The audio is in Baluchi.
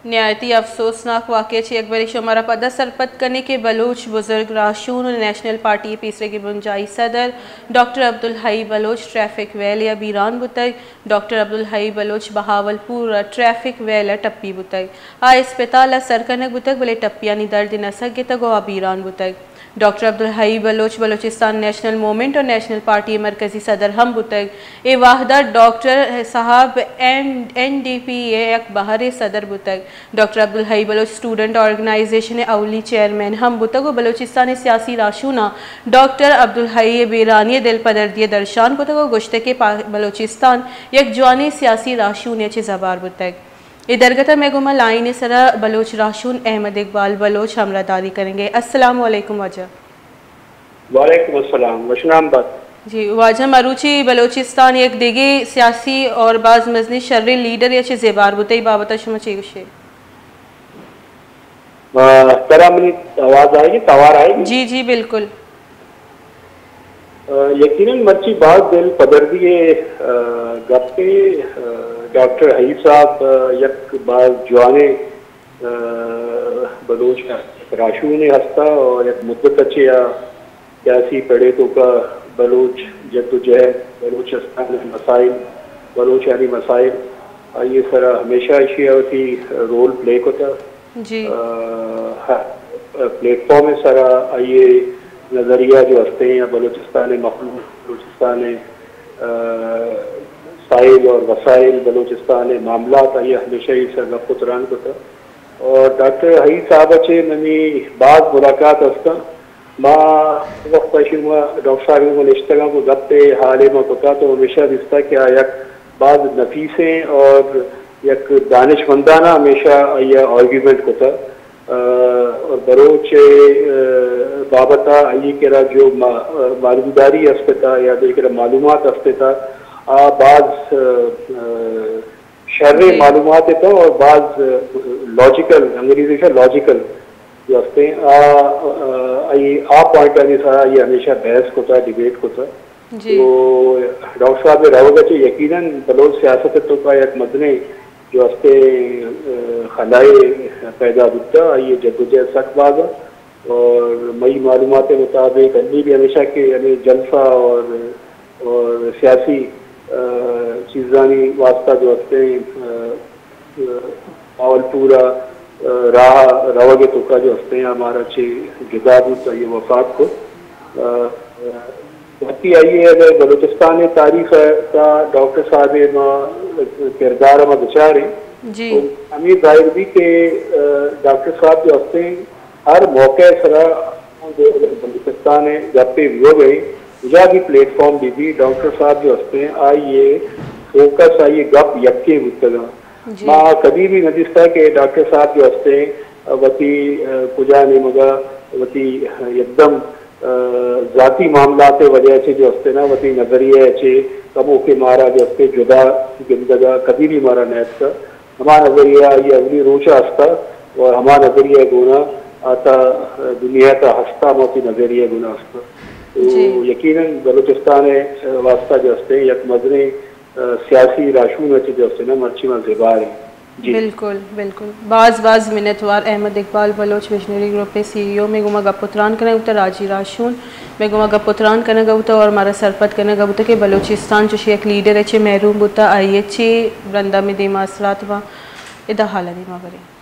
نہایتی افسوسناک واقعہ چہ یک برے شمارا پدا سرپد کنیں کہ بلوچ بزرگ راہشون و نیشنل پارٹی پیسریگیں بنجاہی صدر ڈاکٹر عبدالحئی بلوچ ٹریفک ویل ءَ بیران بوتگ۔ ڈاکٹر عبدالحئی بلوچ بہاولپور ءَ ٹریفک ویل ءَ ٹپی بوتگ۔ آ اسپتال ءَ سر کنگ بوتگ، بلے ٹپیانی درد نہ سگتگ و آ بیران بوتگ۔ ڈاکٹر عبدالحئی بلوچ بلوچستان نیشنل موومنٹ و نیشنل پارٹی ءِ مرکزی صدر ہم بوتگ۔ اے وہد ءَ ڈاکٹر صاحب این، این ڈی پی ءِ یک بہرے صدر بوتگ۔ ڈاکٹر عبدالحئی بلوچ اسٹوڈنٹ آرگنائزیشن ءِ اولی چیئرمین ہم بوتگ و بلوچستان ءِ سیاسی راہشوناں ڈاکٹر عبدالحئی ءِ بیرانی ءِ دلپدردی ءِ درشان کتگ و گوشتگ کہ پا-، بلوچستان یک جوانیں سیاسی راہشونے ءَ چہ زبہر بوتگ۔ اے درگت ءَ مئے گوما لائن ءِ سرا بلوچ راہشون احمد اقبال بلوچ ہمراہداری کنگ ءَ۔ السلام علیکم واجہ۔ وعلیکم السلام، وشنام بات۔ جی واجہ، مروچی بلوچستان یک دگہ سیاسی اور باز مزنیں شریں لیڈرے ءَ چہ زبہر بوتگ، اے بابت ءَ شما چے گوشے؟ آ، ترا منی آواز آئیگی، توار آئیگی؟ جی جی بالکل۔ آ، یقیناً مرچی باز دل پدردی ءِ، آ، گپے، آ، ڈاکٹر حئی صاحب، آ، یک باز جوانیں، آ، بلوچ راہشونے ہستا اور یک مدت ءَ چہ آ سیاسی پڑے توکا بلوچ جدوجہد، بلوچستان ءِ مسائل، بلوچانی مسائل، آئی ءِ سرا ہمیشہ ایشی ءَ وتی رول پلے کتا۔ جی۔ آ، ہر پلیٹ فارم ءِ سرا آئی ءِ نظریہ جو ہستے ہیں یا بلوچستان ءِ مخلوق، بلوچستان ءِ، آ، سائل اور وسائل، بلوچستان ءِ معاملات، آئی ءَ ہمیشہ اے سرا گپ و تران کتا۔ اور ڈاکٹر حئی صاحب ءَ چہ منی باز ملاقات ہستاں۔ ما وقت ءَ شما ڈاکٹر صاحب ءِ گوں نشتگاں، گوں گپ ءِ حال ءَ ما کتا تو ہمیشہ دیستا کہ آ یک باز نفیسیں اور یک دانشمندانہ ہمیشہ آئی ءَ آرگیومنٹ کتا۔ آ، اور بلوچ ءِ، آ، بابت ءَ آئی ءِ کرا جو ما-، آ، معلومداری اسپتا یا آئی ءِ کرا معلومات اسپتا، آ باز، آ، آ، شریں جی۔ معلومات اتاں اور باز لاجیکل، انگریزی سے لاجیکل جو ہستے ہیں، آ، آ، آئی، آ پوائنٹ آنی سرا آئی ہمیشہ بحث کتا، ڈیبیٹ کتا۔ جی۔ تو ڈاکٹر صاحب ءِ روگ ءَ چہ یقیناً بلوچ سیاست ءِ توکا یک مزنیں جو ہستے، آ، خلائے پیدا بوتا، آئی ءِ جدوجہد سک باز ءَ۔ اور مئی معلومات مطابق انی بھی ہمیشہ کہ ہمیں جلسہ اور، اور سیاسی، آ، چیزانی واسطہ جو ہستے ہیں، آ، آ، بہاولپور ءَ، آ، راہ روگ ءِ توکا جو ہستے ہیں، ہمارا چہ جدا بوت، آئی ءَ وفات کو۔ آ، آ، وتی آئی ءِ اگر بلوچستان ءِ تاریخ ءَ تا ڈاکٹر صاحب ءِ ما کردار ءَ ما بچاریں، جی۔ تو ہمیں ظاہر بھی کہ، آ، ڈاکٹر صاحب جو ہستے ہیں، ہر موقع ءِ سرا بلوچستان ءِ گپے بوگ ءَ، کجا بھی پلیٹ فارم بہ بی، ڈاکٹر صاحب جو ہستے ہیں، آئی ءِ فوکس، آئی ءِ گپ یکے بوتگاں۔ جی۔ ما کدی بھی نہ دیستا کہ ڈاکٹر صاحب جو ہستے ہیں، وتی، آ، کجا نیمگا وتی، آ، یکدم، آ، ذاتی معاملات ءِ وجہ سے جو ہستے نا، وتی نظریہ ءَ چہ کموکے مارا جو ہستے جدا گندگا کدی بھی مارا نہ اتکا۔ ہما نظریہ آئی ءِ اولی روچ ءَ ہستا اور ہما نظریہ ءِ گونا آ تا دنیا تا ہستا، ہما وتی نظریہ ءِ گونا ہستا۔ تو جی۔ یقیناً بلوچستان ءِ واسطہ جو ہستے یک مزنیں، آ، سیاسی راہشون ءَ چہ جو ہستے نا مرچی ما زبہر ایں۔ جی۔ بالکل، بالکل۔ باز، باز منتوار احمد اقبال بلوچ ویژنری گروپ ءِ سی ای او مئے گوما گپ و تران کنگ بوتا، راجی راہشون مئے گوما گپ و تران کنگ بوتا اور مارا سرپد کنگ بوتا کہ بلوچستان چوشیں یک لیڈر ءَ چہ محروم بوتا، آئی ءَ چہ رندا مئے دیما آسرات باں۔ ادا حالا دیما بریں۔